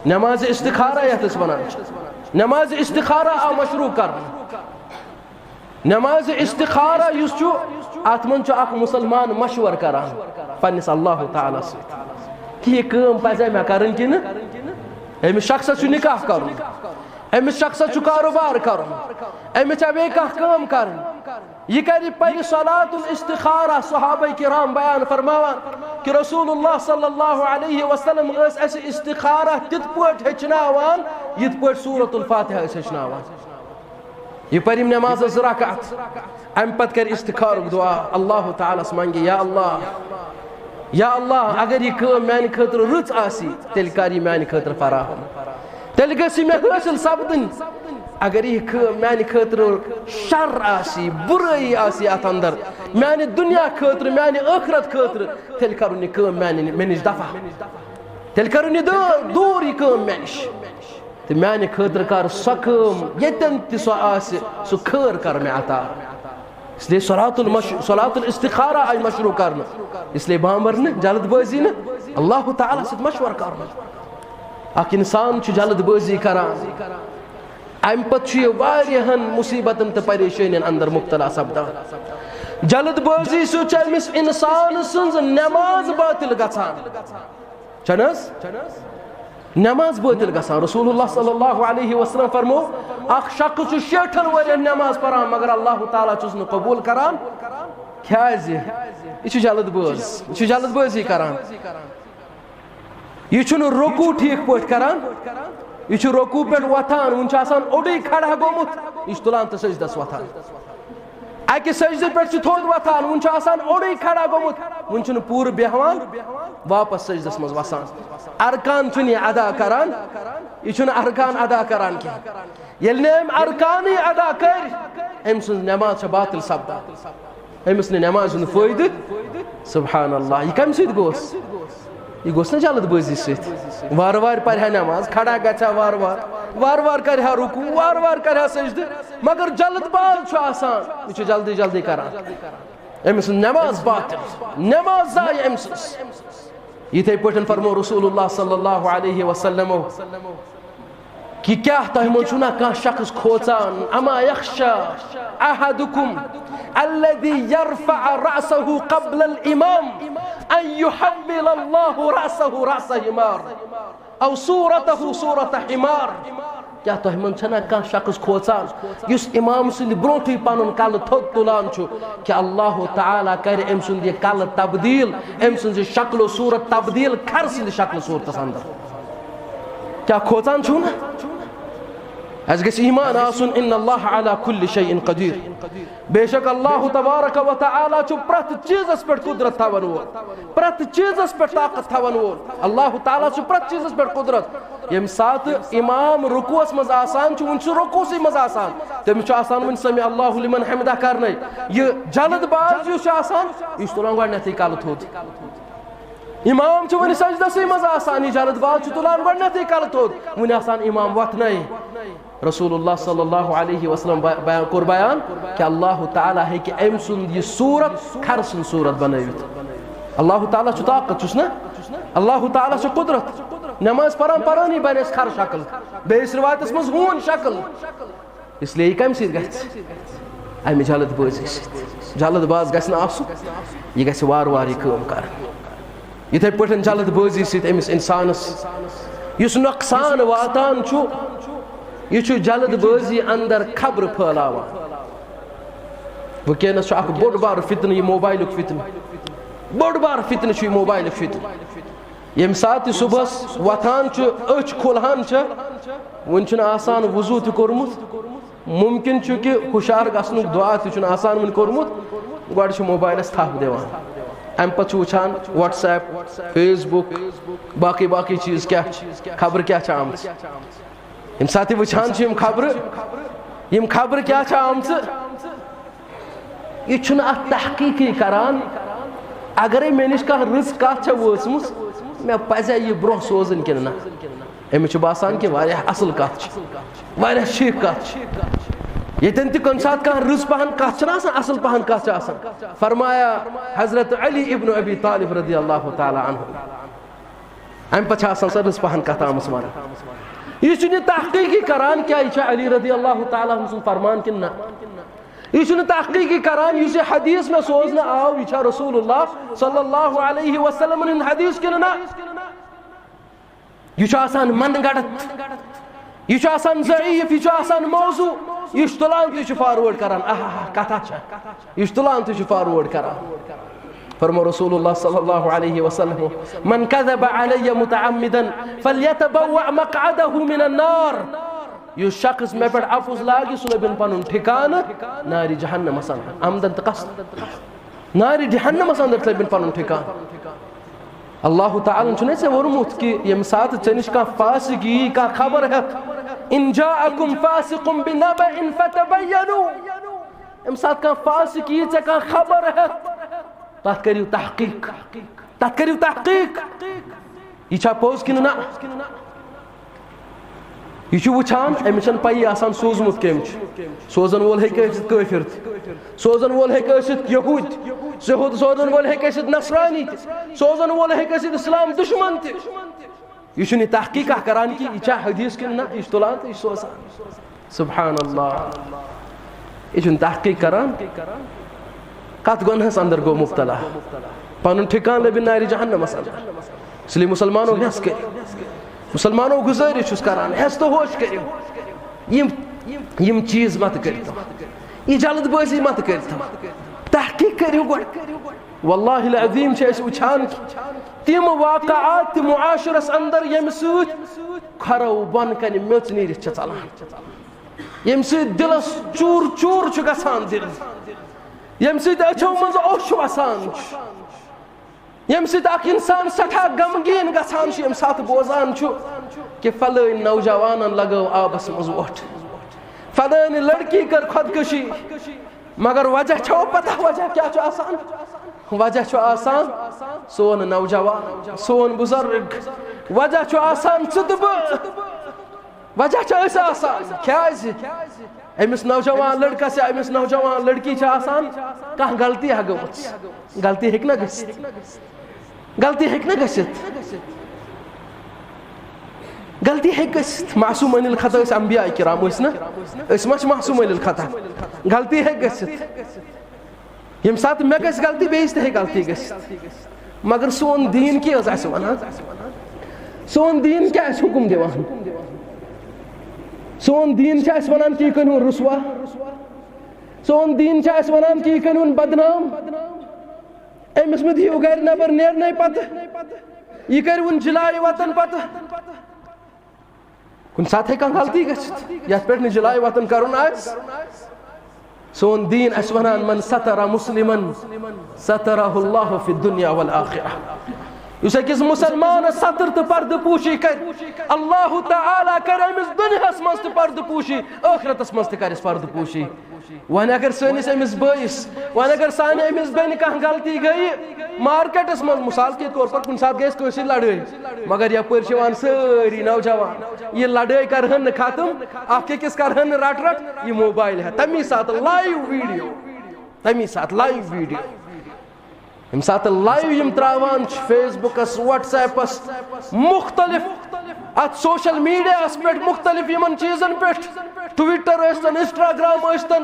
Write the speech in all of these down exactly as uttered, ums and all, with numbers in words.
نماز استخارہ یتھ أسۍ ونان چھِ، نماز استخارہ آو مشروع کرنہٕ۔ نماز استخارہ یُس چھُ، اتھ منٛز چھُ اکھ مسلمان مشورٕ کران پننِس اللہ تعالیٰ سۭتۍ کہِ یہِ کٲم پزِ مےٚ کرٕنۍ کِنہٕ؟ أمِس شخصس چھُ نکاح کرُن، أمِس شخصس چھُ کاروبار کرُن، أمِس چھا بیٚیہِ کانٛہہ کٲم کرٕنۍ۔ یہِ کرِ پرِ صلاۃ الاستخارہ۔ صحابہ کرام بیان فرماوان کہِ رسول اللہ صلی اللہ علیہ وسلم ٲسۍ اَسہِ استخارہ تِتھ پٲٹھۍ ہیٚچھناوان، یِتھ پٲٹھۍ سورۃ الفاتحہ ٲسۍ ہیٚچھناوان۔ یہِ پرِ نمازس زٕ رکعت، امہِ پتہٕ کرِ استخارُک دعا، اللہ تعالیٰ ہس منگہِ، یا اللہ، یا اللہ، اگر یہِ کٲم میانہِ خٲطرٕ رٕژ آسہِ، تیٚلہِ کر یہِ میانہِ خٲطرٕ فراہم، تیٚلہِ گژھِ یہِ مےٚ حٲصِل سپدٕنۍ۔ اگر یہِ کٲم میانہِ خٲطرٕ شر آسہِ، بُرٲیی آسہِ اتھ اندر، میانہِ دُنیا خٲطرٕ، میانہِ ٲخرت خٲطرٕ، تیٚلہِ کرُن یہِ کٲم میانہِ، مےٚ نِش دفع، تیٚلہِ کرُن یہِ دٲ-، دوٗر یہِ کٲم مےٚ نِش۔ تہٕ میانہِ خٲطرٕ کر سۄ کٲم، ییٚتٮ۪ن تہِ سۄ آسہِ، سُہ خٲر کر مےٚ عطا۔ اس لیے صلاۃ المش-، صلاۃ الاستخارہ آیہِ مشروع کرنہٕ۔ اس لیے بامبر نہٕ، جلد بٲزی نہٕ، اللہ تعالیٰ سۭتۍ مشورٕ کرُن۔ اکھ انسان چھُ جلد بٲزی کران، امہِ پتہٕ چھُ یہِ واریاہن مصیبتن تہٕ پریشٲنین اندر مبتلا سپدان۔ جلد بٲزی سۭتۍ چھِ أمِس انسان سٕنٛز نماز باطل گژھان۔ چھَنہٕ حظ؟ نماز باطل گژھان۔ رسول اللہ صلی اللہ علیہ وسلم فرمو، اکھ شخص چھُ شیٹھن ؤرین نماز پران، مگر اللہ تعالیٰ چھُس نہٕ قبول کران۔ کیازِ؟ یہِ چھُ جلد بٲز، یہِ چھُ جلد بٲزی کران۔ یہِ چھُنہٕ رکوع ٹھیک پٲٹھۍ کران۔ یہِ چھُ رکوع پٮ۪ٹھ وۄتھان، وُنہِ چھُ آسان اوٚڑُے کھڑا گوٚمُت، یہِ چھُ تُلان تہٕ سجدس وۄتھان۔ اکہِ سجدٕ پٮ۪ٹھ چھُ تھوٚد وۄتھان، وُنہِ چھُ آسان اوٚڑُے کھڑا گوٚمُت، وُنہِ چھُنہٕ پوٗرٕ بیہوان، واپس سجدس منٛز وسان۔ ارکان چھُنہٕ یہِ ادا کران، یہِ چھُنہٕ ارکان ادا کران کینٛہہ۔ ییٚلہِ نہٕ أمۍ ارکانٕے ادا کٔرۍ، أمۍ سٕنٛز نماز چھےٚ باطل سپدان، أمِس نہٕ نمازِ ہُنٛد فٲیدٕ۔ سبحان اللہ، یہِ کمہِ سۭتۍ گوٚژھ؟ یہِ گوٚژھ نہٕ جلد بٲزی سۭتۍ۔ وارٕ وارٕ پرِ ہا نماز، کھڑا گژھِ ہا وارٕ وارٕ، وارٕ وارٕ کرِ ہا رکوع، وارٕ وارٕ کرِ ہا سجدٕ، مگر جلد باز چھُ آسان، یہِ چھُ جلدی جلدی کران۔ أمۍ سٕنٛز نماز باطل، نماز ضایع أمۍ سٕنٛز۔ یِتھے پٲٹھۍ فرمو رسول اللہ صلی اللہ علیہ وسلمو، کہِ کیٛاہ تۄہہِ منٛز چھُو نا کانٛہہ شخص کھوژان، اما یخشی احدکم الذی یرفع رأسہ قبل الامام ان یحول اللہ رأسہ رأس حمار او صورتہ صورت حمار؟ کیٛاہ تۄہہِ منٛز چھَنا کانٛہہ شخص کھوژان یُس امام سٕنٛدِ برونٛٹھٕے پنُن کلہٕ تھوٚد تُلان چھُ، کہِ اللہ تعالیٰ کرِ أمۍ سُنٛد یہِ کلہٕ تبدیل، أمۍ سٕنٛز یہِ شکل و صورت تبدیل کھرٕ سٕنٛدِ شکل صورتس اندر؟ کیٛاہ کھوژان چھُو نا؟ اَسہِ گژھِ ایمان آسُن، ان اللہ علی کل شیء قدیر۔ بے شک اللہ تبارک و تعالیٰ چھُ پرٛٮ۪تھ چیٖزس پٮ۪ٹھ قدرت تھاون وول، پرٛٮ۪تھ چیٖزس پٮ۪ٹھ طاقت تھاون وول۔ اللہ تعالیٰ چھُ پرٛٮ۪تھ چیٖزس پٮ۪ٹھ قدرت۔ ییٚمہِ ساتہٕ امام رکوعس منٛز آسان چھُ، وُنہِ چھُ رکوعسٕے منٛز آسان، تٔمِس چھُ آسان وُنہِ سمع اللہ لمن حمدہ کرنے۔ یہِ جلد باز یُس چھُ آسان، یہِ چھُ تُلان گۄڈٕنیتھٕے کلہٕ تھوٚد۔ امام چھُ وُنہِ سجدسٕے منٛز آسان، یہِ جلد باز چھُ تُلان گۄڈٕنیتھٕے کلہٕ تھوٚد، وُنہِ آسان امام وۄتھنے۔ رسول اللہ صلی اللہ علیہ وسلم بیا-، بیان کوٚر بیان کہِ اللہ تعالیٰ ہیٚکہِ أمۍ سُنٛد یہِ صورت کھرٕ سٕنٛز صورت بنٲوِتھ۔ اللہ تعالیٰ چھُ طاقت، چھُس نہ؟ اللہ تعالیٰ چھُ قدرت۔ نماز پران پرانی بنہِ اَسہِ کھرٕ شکل، بیٚیِس رِوایتس منٛز ہوٗن شکل۔ اس لیے یہِ کَمہِ سۭتۍ گژھِ؟ اَمہِ جلد بٲزی سۭتۍ۔ جلد باز گژھِ نہٕ آسُن، یہِ گژھِ وارٕ وارٕ یہِ کٲم کَرٕنۍ۔ یِتھَے پٲٹھۍ جلد بٲزی سۭتۍ أمِس اِنسانَس یُس نۄقصان واتان چھُ، یہِ چھُ جلد بٲزی اندر خبرٕ پھٲلاوان۔ وٕنکیٚنَس چھُ اَکھ بوٚڑ بارٕ فتنہٕ یہِ موبایلُک فتنہٕ، بوٚڑ بارٕ فتنہٕ چھُ یہِ موبایلُک فتنہٕ۔ ییٚمہِ ساتہٕ تہِ صُبحَس وۄتھان چھُ، أچھ کھُلہان چھِ، وُنہِ چھُنہٕ آسان وضوٗ تہِ کوٚرمُت۔ مُمکِن چھُ کہِ ہُشار گژھنُک دُعا تہِ چھُنہٕ آسان وُنہِ کوٚرمُت، گۄڈٕ چھُ موبایلَس تھپھ دِوان۔ اَمہِ پَتہٕ چھُ وٕچھان WhatsApp، Facebook، باقٕے باقٕے چیٖز کیٛاہ چھِ، خبرٕ کیٛاہ چھِ آمژٕ۔ ییٚمہِ ساتہٕ تہِ وٕچھان چھِ یِم خبرٕ، یِم خبرٕ کیٛاہ چھِ آمژٕ، یہِ چھُنہٕ اَتھ تحقیٖقٕے کران۔ اگرے مےٚ نِش کانٛہہ رٕژ کتھ چھےٚ وٲژمٕژ، مےٚ پزیا یہِ برونٛہہ سوزٕنۍ کِنہٕ نہ؟ أمِس چھُ باسان کہِ واریاہ اصل کتھ چھِ، واریاہ شیٖک کتھ چھِ۔ ییٚتٮ۪ن تہِ کُنہِ ساتہٕ کانٛہہ رٕژ پہن کتھ چھنہ آسان، اصل پہن کتھ چھِ آسان۔ فرمایا حضرت علی ابن ابی طالب رضی اللہ تعالیٰ عنہ، امہِ پتہٕ چھِ آسان سۄ رٕژ پہن کتھ آمٕژ وننہٕ۔ یہِ چھُنہٕ یہِ تحقیقی کران کیٛاہ یہِ چھا علی رضی اللہ تعالیٰ عنہ سُنٛد فرمان کِنہٕ نہ۔ یہِ چھُنہٕ تحقیقی کران یُس یہِ حدیث مےٚ سوزنہٕ آو، یہِ چھا رسول اللہ صلی اللہ علیہ وسلم ہُنٛد حدیث کِنہٕ نہ۔ یہِ چھُ آسان من گڑت، یہِ چھُ آسان ضعیف، یہِ چھُ آسان موضوع، یہِ چھُ تُلان تہٕ یہِ چھُ forward کران۔ آہا، کتھا چھا، یہِ چھُ تُلان تہٕ یہِ چھُ forward کران۔ فرمو رسول اللہ صلی اللہ علیہ وسلم، من کذب علی متعمدا فلیتبوأ مقعده من النار۔ یُس شخص مےٚ پٮ۪ٹھ اپُز لاگہِ، سُہ لَبِن پنُن ٹھکانہٕ نارِ جہنمس اندر، عمدن تہٕ قصدن۔ نارِ جہنمس اندر تھٲوِن پنُن ٹھکان۔ اللہ تعالیٰ ہن چھُنہ ژےٚ ووٚنمُت کہِ ییٚمہِ ساتہٕ ژےٚ نِش کانٛہہ فاسق یی، کانٛہہ خبر ہٮ۪تھ، ان جاءکم فاسق بنبأ فتبینوا۔ ییٚمہِ ساتہٕ کانٛہہ فاسق یی ژےٚ کانٛہہ خبر ہٮ۪تھ، تتھ کٔرِو تحقیق، تتھ کٔرِو تحقیق۔ یہِ چھا پوٚز کِنہٕ نہ؟ یہِ چھُ وٕچھان، أمِس چھَنہٕ پَیی آسان سوٗزمُت کٔمۍ چھُ۔ سوزَن وول ہیٚکہِ ٲسِتھ کٲفِر تہِ، سوزَن وول ہیٚکہِ ٲسِتھ یہوٗدۍ، سوزَن وول ہیٚکہِ ٲسِتھ نصرانی تہِ، سوزَن وول ہیٚکہِ ٲسِتھ اِسلام دُشمَن تہِ۔ یہِ چھُنہٕ یہِ تحقیٖقا کَران کہِ یہِ چھا حدیٖث کِنہٕ نہ، یہِ چھُ تُلان تہٕ یہِ چھُ سوزان۔ سبحان اللہ۔ یہِ چھُنہٕ تحقیٖق کران، کتھ گۄنہس اندر گوٚو مبتلا، پنُن ٹھکان لٔبِن نارِ جہنمس اندر۔ اس لیے مسلمانو، ہٮ۪س کٔرِو، مسلمانو، گُزٲرِش چھُس کران، ہٮ۪س تہٕ ہوش کٔرِو، یِم یِم چیٖز مت کٔرِو، یہِ جلد بٲزی مت کٔرِو، تحقیٖق کٔرِو گۄڈٕ۔ واللہ العظیم چھِ أسۍ وٕچھان کہِ تِم واقعات تہِ معاشرس اندر، ییٚمہِ سۭتۍ کھۄرو بۄن کنہِ میٚژ نیٖرِتھ چھِ ژلان، ییٚمہِ سۭتۍ دِلس چوٗر چوٗر چھُ گژھان دِل، ییٚمہِ سۭتۍ أچھو منٛز اوٚش وسان چھُ، ییٚمہِ سۭتۍ اکھ انسان سٮ۪ٹھاہ غمگیٖن گژھان چھُ، ییٚمہِ ساتہٕ بوزان چھُ کہِ فلٲنۍ نوجوانن لگٲو آبس منٛز وۄٹھ، فلٲنۍ لڑکی کٔر خودکشی۔ مگر وجہ چھو پتہ، وجہ کیٛاہ چھُ آسان؟ وجہ چھُ آسان سون نوجوان، سون بزرگ۔ وجہ چھُ آسان ژٕ تہٕ بہٕ۔ وجہ چھُ أسۍ آسان۔ کیٛازِ؟ أمِس نوجوان لڑکس یا أمِس نوجوان لڑکی چھِ آسان کانٛہہ غلطی ہا گٔمٕژ۔ غلطی ہیٚکہِ نہ گٔژھِتھ؟ غلطی ہیٚکہِ نہ گٔژھِتھ؟ غلطی ہیٚکہِ گٔژھِتھ۔ معصوم عن الخطا ٲسۍ انبیاء کرام، ٲسۍ نہ؟ أسۍ ما چھِ معصوم عن الخطا؟ غلطی ہیٚکہِ گٔژھِتھ۔ ییٚمہِ ساتہٕ مےٚ گژھِ غلطی، بیٚیِس تہِ ہیٚکہِ غلطی گٔژھِتھ۔ مگر سون دیٖن کیٛاہ حظ آسہِ وَنان؟ سون دیٖن کیٛاہ آسہِ حُکُم دِوان؟ سون دیٖن چھُ اَسہِ وَنان کہِ یہِ کٔرۍہُن رُسوا۔ سون دیٖن چھُ اَسہِ وَنان کہِ یہِ کٔرۍہُن بدنام۔ أمِس مہٕ دِیِو گرِ نٮ۪بر نیرنَے پتہٕ۔ یہِ کٔرۍہُن جِلایہِ وطن پتہٕ۔ کُنہِ ساتہٕ ہیٚکہِ کانٛہہ غلطی گٔژھِتھ، یَتھ پٮ۪ٹھ نہٕ جِلایہِ وطن کَرُن آسہِ۔ سون دیٖن اَسہِ وَنان، من ستر مسلمن سترہ اللہ فی الدنیا والآخرہ۔ یُس أکِس مُسلمانَس ستر تہٕ پردٕ پوشی کَرِ، اللہ تعالیٰ کَرِ أمِس دُنیاہَس منٛز تہِ پردٕ پوشی، ٲخرتَس منٛز تہِ کَرٮ۪س پردٕ پوشی۔ وۄنۍ اگر سٲنِس أمِس بٲیِس، وۄنۍ اگر سانہِ أمِس بیٚنہِ کانٛہہ غلطی گٔیہِ مارکیٹَس منٛز، مثال کے طور پر کُنہِ ساتہٕ گٔے اَسہِ کٲنٛسہِ سۭتۍ لڑٲے، مگر یپٲرۍ چھِ یِوان سٲری نوجوان، یہِ لڑٲے کرہن نہٕ ختم، اکھ أکِس کرہن نہٕ رٹ رٹ، یہِ موبایل ہٮ۪تھ، تمی ساتہٕ لایو ویڈیو، تمی ساتہٕ لایو ویڈیو۔ ییٚمہِ ساتہٕ لایو یِم تراوان چھِ فیس بُکس، وٹس ایپس، مختلف اتھ سوشل میڈیاہس پٮ۪ٹھ، مختلف یِمن چیٖزن پٮ۪ٹھ، ٹویٹر ٲسۍتن، انسٹاگرام ٲسۍتن،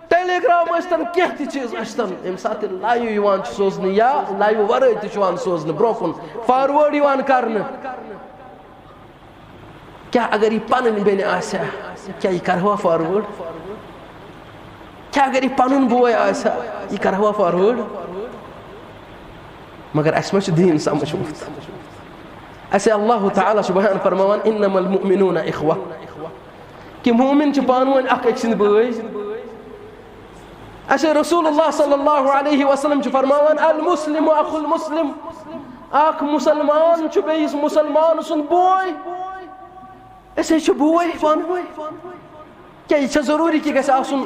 ٹیلی گرام ٲسۍتن، کینٛہہ تہِ چیٖز ٲسۍتن، ییٚمہِ ساتہٕ تہِ لایو یِوان چھُ سوزنہٕ یا لایو ورٲے تہِ چھُ یِوان سوزنہٕ برونٛہہ کُن، فاروٲڈ یِوان کرنہٕ۔ کیٛاہ اگر یہِ پنٕنۍ بیٚنہِ آسہِ ہا، کیٛاہ یہِ کرہوا فاروٲڈ؟ کیٛاہ اگر یہِ پنُن بوے آسہِ ہا، یہِ کرہوا فاروٲڈ؟ مگر اَسہِ ما چھُ دیٖن سمجھمُت؟ اَسہِ اللہ تعالیٰ چھُ بیان فرماوان، انما المؤمنون اخوہ۔ کہ مومن چھِ پانہٕ ؤنۍ اکھ أکۍ سٕنٛدۍ بٲے۔ اَسہِ رسول اللہ صلی اللہ علیہ وسلم چھُ فرماوان، المسلم اخو المسلم، اکھ مسلمان چھُ بیٚیِس مسلمان سُنٛد بوے۔ أسۍ ہے چھِ بوے پانہٕ ؤنۍ۔ کیٛاہ یہِ چھا ضروٗری کہِ گژھِ آسُن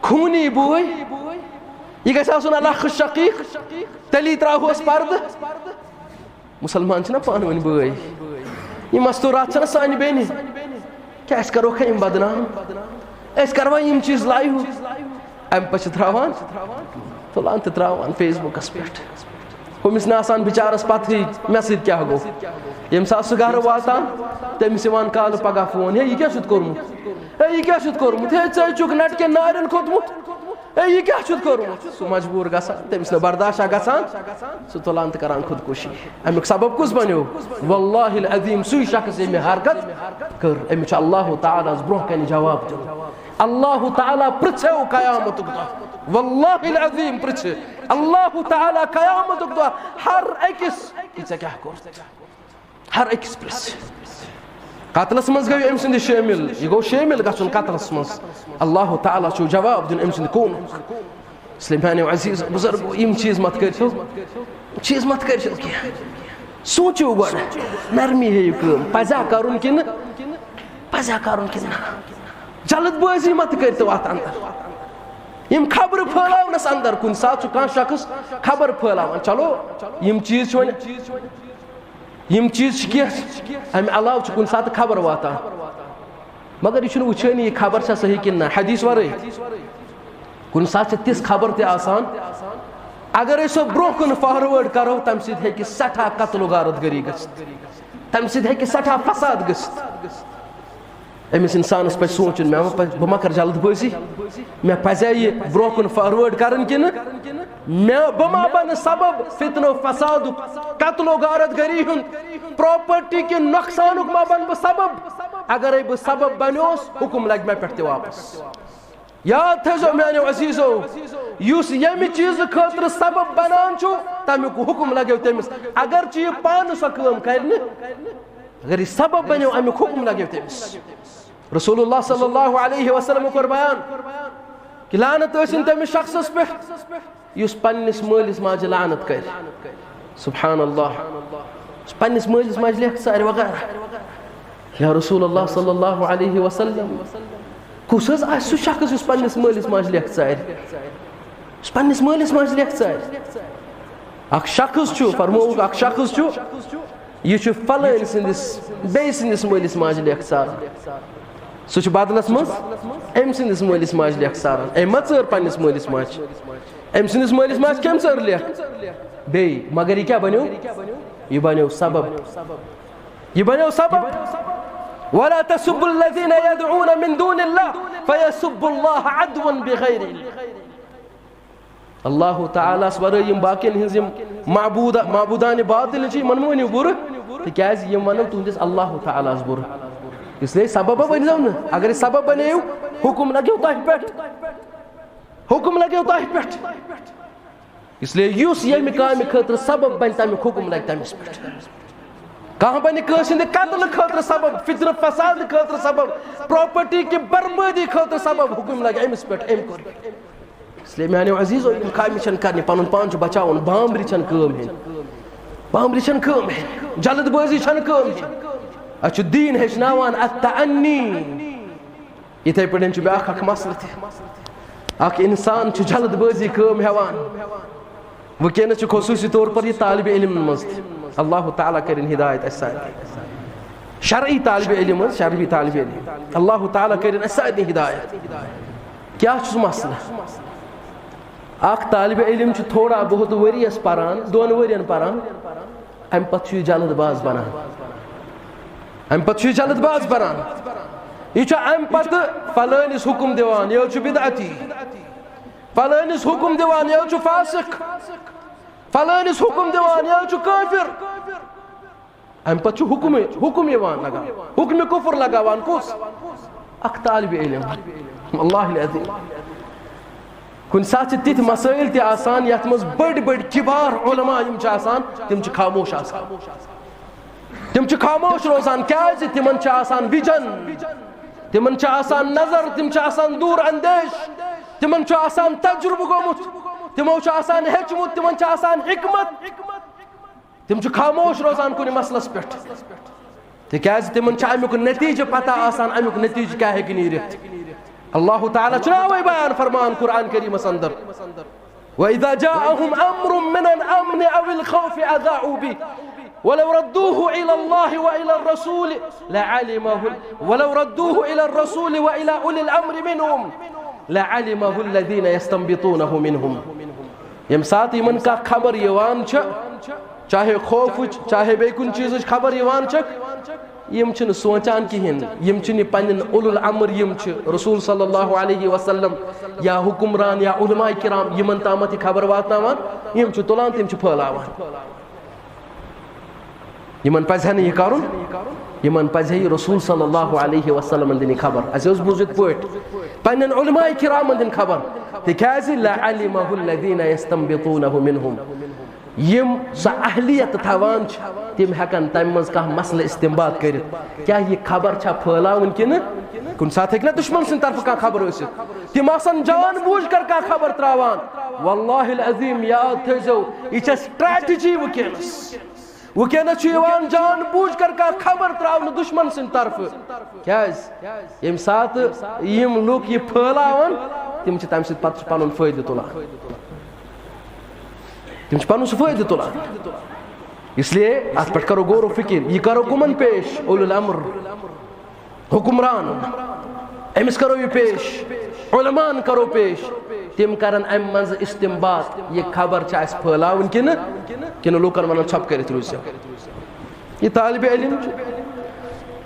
خوٗنی بوے؟ یہِ گژھِ آسُن الاخ الشقیق، تیٚلی ترٛاوہوس پردٕ۔ مسلمان چھِنہ پانہٕ ؤنۍ بٲے۔ یہِ مستوٗرات چھَنہ سانہِ بیٚنہِ۔ کیٛاہ أسۍ کَرہوکھا یِم بدنام؟ أسۍ کَروا یِم چیٖز لایِو؟ اَمہِ پَتہٕ چھِ ترٛاوان، تُلان تہٕ ترٛاوان فیس بُکَس پٮ۪ٹھ۔ ہُمِس نہٕ آسان بِچارَس پَتہٕے مےٚ سۭتۍ کیٛاہ گوٚو۔ ییٚمہِ ساتہٕ سُہ گَرٕ واتان، تٔمِس یِوان کالہٕ پَگاہ فون، "ہے، یہِ کیٛاہ چھُتھ کوٚرمُت؟ ہے، یہِ کیٛاہ چھُتھ کوٚرمُت؟ ہے، ژٕ ہے چھُکھ نَٹکٮ۪ن نارٮ۪ن کھوٚتمُت۔ ہے، یہِ کیٛاہ چھُتھ کوٚرمُت؟" سُہ مجبوٗر گژھان، تٔمِس نہٕ برداشا گژھان، سُہ تُلان تہٕ کَران خودکُشی۔ اَمیُک سبب کُس بَنیو؟ واللہ العظیم، سُے شخص ییٚمہِ حرکت کٔر، أمِس چھُ اللہ تعالیٰ ہَس برونٛہہ کَنہِ جواب دیُن۔ اللہ تعالیٰ پرٛژھیو قیامتُک دۄہ، واللہ العظیم پرٛژھِ اللہ تعالیٰ قیامتُک دۄہ ہر أکِس، کہِ ژےٚ کیٛاہ کوٚرُتھ؟ ہر أکِس پرٛژھِ۔ قتلس منٛز گٔیو أمۍ سٕنٛدِ شٲمِل، یہِ گوٚو شٲمِل گژھُن قتلس منٛز۔ اللہ تعالیٰ چھُ جواب دیُن أمۍ سٕنٛدِ قومُک۔ اس لیے میانیو عزیز بزرگو، یِم چیٖز مت کٔرۍزیو، چیٖز مت کٔرۍزیو کینٛہہ۔ سوٗنٛچِو گۄڈٕ، نرمی ہیٚیِو کٲم، پزیٛا کرُن کِنہٕ، پزیٛا کرُن کِنہٕ نہ؟ جلد بٲزی مت کٔرۍتو اتھ اندر۔ یِم خبرٕ پھٲلاونس اندر، کُنہِ ساتہٕ چھُ کانٛہہ شخص خبر پھٲلاوان، چلو، یِم چیٖز چھِ وۄنۍ، یِم چیٖز چھِ کینٛہہ، امہِ علاوٕ چھُ کُنہِ ساتہٕ خبر واتان۔ مگر یہِ چھُنہٕ وٕچھٲنی یہِ خبر چھا صحیح کِنہٕ نہ، حدیث ورٲے۔ کُنہِ ساتہٕ چھِ تِژھ خبر تہِ آسان، اگر أسۍ سۄ برونٛہہ کُن forward کرو، تَمہِ سۭتۍ ہیٚکہِ سٮ۪ٹھاہ قتل و غارت گری گٔژھِتھ، تَمہِ سۭتۍ ہیٚکہِ سٮ۪ٹھاہ فساد گٔژھِتھ۔ أمِس اِنسانَس پَزِ سونٛچُن، مےٚ ما پَزِ، بہٕ ما کَرٕ جلد بٲزی؟ مےٚ پَزیا یہِ برونٛہہ کُن forward کَرٕنۍ کِنہٕ مےٚ، بہٕ ما بَنہٕ سبب فتنہٕ و فسادُک، قتل و غارت گری ہُنٛد، property کہِ نۄقصانُک ما بَنہٕ بہٕ سبب؟ اگرے بہٕ سبب بَنیوس، حُکُم لَگہِ مےٚ پٮ۪ٹھ تہِ واپس۔ یاد تھٲیزیو میانیو عزیزو، یُس ییٚمہِ چیٖزٕ خٲطرٕ سبب بنان چھُ، تمیُک حُکم لگیو تٔمِس۔ اگرچہِ یہِ پانہٕ سۄ کٲم کرِ نہٕ، اگر یہِ سبب بنیو، امیُک حُکم لگیو تٔمِس۔ رسول اللہ صلی اللہ علیہ وسلم کوٚر بیان کہ لعنت ٲسِن تٔمِس شخصس پٮ۪ٹھ یُس پننِس مٲلِس ماجہِ لعنت کرِ۔ سبحان اللہ۔ یُس پننِس مٲلِس ماجہِ لیکھِ ژارِ وغیرہ۔ یا رسول اللہ صلی اللہ علیہ وسلم، کُس حظ آسہِ سُہ شخص یُس پننِس مٲلِس ماجہِ لیکھِ ژارِ؟ یُس پننِس مٲلِس ماجہِ لیکھِ ژارِ۔ اکھ شخص چھُ، فرمووُکھ، اکھ شخص چھُ، یہِ چھُ فلٲنۍ سٕنٛدِس بیٚیہِ سٕنٛدِس مٲلِس ماجہِ لیکھِ ژاران۔ سُہ چھُ بدلس منٛز أمۍ سٕنٛدِس مٲلِس ماجہِ لیکھِ ژاران۔ أمۍ ما ژٲر پننِس مٲلِس ماجہِ؟ أمۍ سٕنٛدِس مٲلِس ماجہِ کٔمۍ ژٲر لیکھ؟ بیٚیہِ۔ مگر یہِ کیٛاہ بنیو؟ یہِ بنیو سبب۔ یہِ بنیو سبب۔ ولا تسبوا الذين يدعون من دون الله فيسبوا الله عدوا بغير علم۔ اللہ تعالیٰ ہس ورٲے یِم باقین ہٕنٛز یِم معبوٗد، معبوٗدانِ باطل چھِ، یِمن مہٕ ؤنِو بُرٕ، تِکیٛازِ یِم ونو تُہنٛدِس اللہ تعالیٰ ہس بُرٕ۔ اس لیے سبب ؤنۍزیو نہٕ۔ اگر سبب بنیو، حُکم لگیو تۄہہِ پٮ۪ٹھ، حُکم لگیو تۄہہِ پٮ۪ٹھ۔ اس لیے یُس ییٚمہِ کامہِ خٲطرٕ سبب بنہِ، تمیُک حُکم لگہِ تٔمِس پٮ۪ٹھ۔ کانٛہہ بنہِ کٲنٛسہِ ہٕنٛدِ قتلہٕ خٲطرٕ سبب، فتنہٕ فساد خٲطرٕ سبب، property کہِ بربٲدی خٲطرٕ سبب، حُکم لگہِ أمِس پٮ۪ٹھ، أمۍ کوٚر۔ اس لیے میانیو عزیزو، یِم کامہِ چھَنہٕ کرنہِ، پنُن پان چھُ بچاوُن، بامبرِ چھَنہٕ کٲم ہیٚنۍ، بامبرِ چھَنہٕ کٲم ہیٚنۍ، جلد بٲزی چھَنہٕ کٲم ہیٚنۍ۔ اَسہِ چھُ دیٖن ہیٚچھناوان التأنی۔ یِتھے پٲٹھۍ چھُ بیٛاکھ اکھ مسلہٕ تہِ۔ اکھ انسان چھُ جلد بٲزی کٲم ہٮ۪وان۔ وٕنکیٚنَس چھُ خصوٗصی طور پر یہِ طالبِ علمَن منٛز تہِ۔ اللہ تعالیٰ کٔرِن ہدایت اَسہِ سارنٕے۔ شرعی طالبِ علم حظ، شرعی طالبِ علم۔ اللہ تعالیٰ کٔرِن اَسہِ سارنٕے ہدایت۔ کیٛاہ چھُ مسلہٕ؟ اکھ طالبِ علم چھُ تھوڑا بہت ؤریَس پران، دۄن ؤرین پران، اَمہِ پتہٕ چھُ یہِ جلد باز بنان۔ اَمہِ پتہٕ چھُ یہِ جلد باز بنان۔ یہِ چھُ اَمہِ پتہٕ فلٲنِس حُکُم دِوان، یہِ حظ چھُ بدعتی۔ فلٲنِس حُکُم دِوان، یہِ حظ چھُ فاسق۔ فلٲنِس حُکُم دِوان، یہِ حظ چھُ کٲفِر۔ اَمہِ پتہٕ چھُ حُکُمٕے، حُکُم یِوان لگاوان، حُکمِ کُفر لگاوان کُس؟ اکھ طالبِ علم۔ اللہ العظیم۔ کُنہِ ساتہٕ چھِ تِتھۍ مسٲیِل تہِ آسان، یَتھ منٛز بٔڑۍ بٔڑۍ کِبار علماء یِم چھِ آسان، تِم چھِ خاموش آسان۔ تِم چھِ خاموش روزان، کیٛازِ؟ تِمن چھِ آسان وِجن، تِمن چھِ آسان نظر، تِم چھِ آسان دوٗر اندیش، تِمن چھُ آسان تجربہٕ گوٚمُت، تِمو چھُ آسان ہیٚچھمُت، تِمن چھِ آسان حکمت۔ تِم چھِ خاموش روزان کُنہِ مسلس پٮ۪ٹھ، تِکیٛازِ تِمن چھُ اَمیُک نتیٖجہٕ پتہ آسان، اَمیُک نتیٖجہٕ کیٛاہ ہیٚکہِ نیٖرِتھ۔ اللہ تعالیٰ چھُنہ اَوَے بیان فرمان قرآن کریٖمس اندر، وَإِذَا جَاءَهُمْ أَمْرٌ مِّنَ الْأَمْنِ أَوِ الْخَوْفِ أَذَاعُوا بِهِ وَلَوْ رَدُّوهُ إِلَى اللَّهِ وَإِلَى الرَّسُولِ لَعَلِمَهُ، وَلَوْ رَدُّوهُ إِلَى الرَّسُولِ وَإِلَى أُولِي الْأَمْرِ مِنْهُمْ لَعَلِمَهُ الَّذِينَ يَسْتَنبِطُونَهُ مِنْهُمْ۔ ییٚمہِ ساتہٕ یِمن کانٛہہ خبر یِوان چھِ، چاہے خوفٕچ، چاہے بیٚیہِ کُنہِ چیٖزٕچ خبر یِوان چھکھ، یِم چھِنہٕ سونٛچان کِہیٖنۍ۔ یِم چھِنہٕ یہِ پنٕنٮ۪ن اولو الامر، یِم چھِ رسول صلی اللہ علیہ وسلم یا حکمران یا علماء کرام، یِمن تامَتھ یہِ خبر واتناوان۔ یِم چھِ تُلان، تِم چھِ پھٲلاوان۔ یِمن پزِ ہا نہٕ یہِ کرُن، یِمن پزِ ہا یہِ رسول صلی اللہ علیہ وسلمن دِنۍ خبر۔ اَسہِ اوس بوٗزِتھ پٲٹھۍ پننٮ۪ن علماء کرامن دِنۍ خبر، تِکیازِ لعلمہ الذین یستنبطونہ منہم، یِم سۄ اہلیت تھاوان چھِ، تِم ہٮ۪کن تمہِ منٛز کانٛہہ مسلہٕ استنباط کٔرِتھ۔ کیٛاہ یہِ خبر چھا پھٲلاوٕنۍ کِنہٕ کُنہِ ساتہٕ ہیٚکہِ نہ دُشمن سٕنٛدِ طرفہٕ کانٛہہ خبر ٲسِتھ؟ تِم آسن جان بوٗجھ کر کانٛہہ خبر ترٛاوان۔ واللہ العظیم یاد تھٲیزیو، یہِ چھےٚ strategy وٕنکیٚنس۔ وٕنکیٚنس چھُ یِوان جان بوٗجھ کر کانٛہہ خبر ترٛاونہٕ دُشمن سٕنٛدِ طرفہٕ۔ کیٛازِ؟ ییٚمہِ ساتہٕ یِم لُکھ یہِ پھٲلاوان، تِم چھِ تَمہِ سۭتۍ پَتہٕ سُہ پَنُن فٲیدٕ تُلان۔ تِم چھِ پَنُن سُہ فٲیدٕ تُلان۔ اس لیے اَتھ پٮ۪ٹھ کَرو غور و فِکر۔ یہِ کَرو کٕمَن پیش؟ اولو الامر، حکمران، أمِس کَرو یہِ پیش، علماءن کَرو پیش۔ تِم کَرَن اَمہِ منٛزٕ استنباط، یہِ خبر چھِ اَسہِ پھٲلاوٕنۍ کِنہٕ، کِنہٕ لوٗکَن وَنَن ژھۄپہٕ کٔرِتھ روٗزِو۔ یہِ طالبِ علم چھُ،